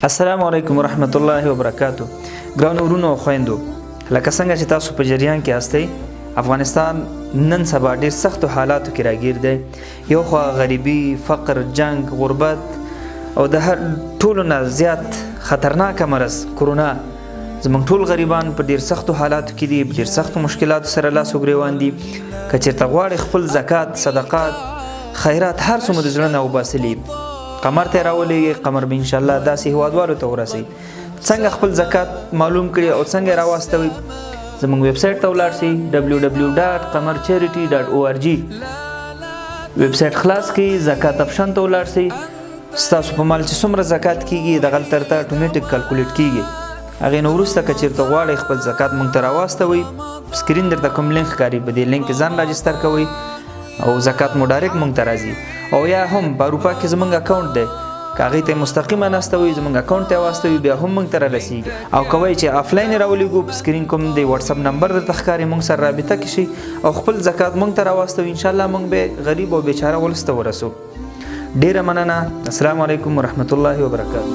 السلام علیکم ورحمت الله وبرکاتو. ګرانو ورونو او خویندو، لکه څنګه چې تاسو په جریان کې یاستئ، افغانستان نن سبا ډیر سختو حالاتو کې راګیر دی. یو خوا غریبي، فقر، جنگ، غربت او د هر ټولو نه زیات خطرناک مرض کرونا. زموږ ټول غریبان په ډیر سختو حالاتو کې دي، په ډیر سختو مشکلاتو سره لاس او ګریوان دي. که چېرته غواړئ خپل زکات، صدقات، خیرات هر څه مو د زړه نه وباسلي، قمر ته راولېږئ. قمر به انشاءالله داسې هیوادوالو ته ورسوي. څنګه خپل زکات معلوم کړي او څنګه راواستوي؟ زموږ ویب سایټ ته ولاړ شئ، www.qamarcharity.org. ویب سایټ خلاص کړئ، زکات اپشن ته ولاړ شئ. ستاسو په مال چې څومره زکات کیږي، دغلته درته اتوماتیک کلکولیټ کیږي. هغې نه وروسته که چېرته غواړئ خپل زکات موږ ته راواستوئ، سکرین درته کوم لینک ښکاري، په دې لینک کې ځان راجستر کوئ او زکات مو ډایرکټ موږ ته راځي. او یا هم په اروپا کې زموږ اکاونټ دی، که هغې ته مستقیما استوئ، زموږ اکاونټ ته واستوي، بیا هم موږ ته رارسیږي. او کوئ چې افلاین راولېږو، په سکرین کوم دی واتساپ نمبر درته ښکاري، موږ سره رابطه کې شئ او خپل زکات موږ ته راواستوي. انشاءالله موږ به غریب او بیچاره ولس ته ورسو. ډیره مننه. السلام علیکم ورحمت الله وبرکاته.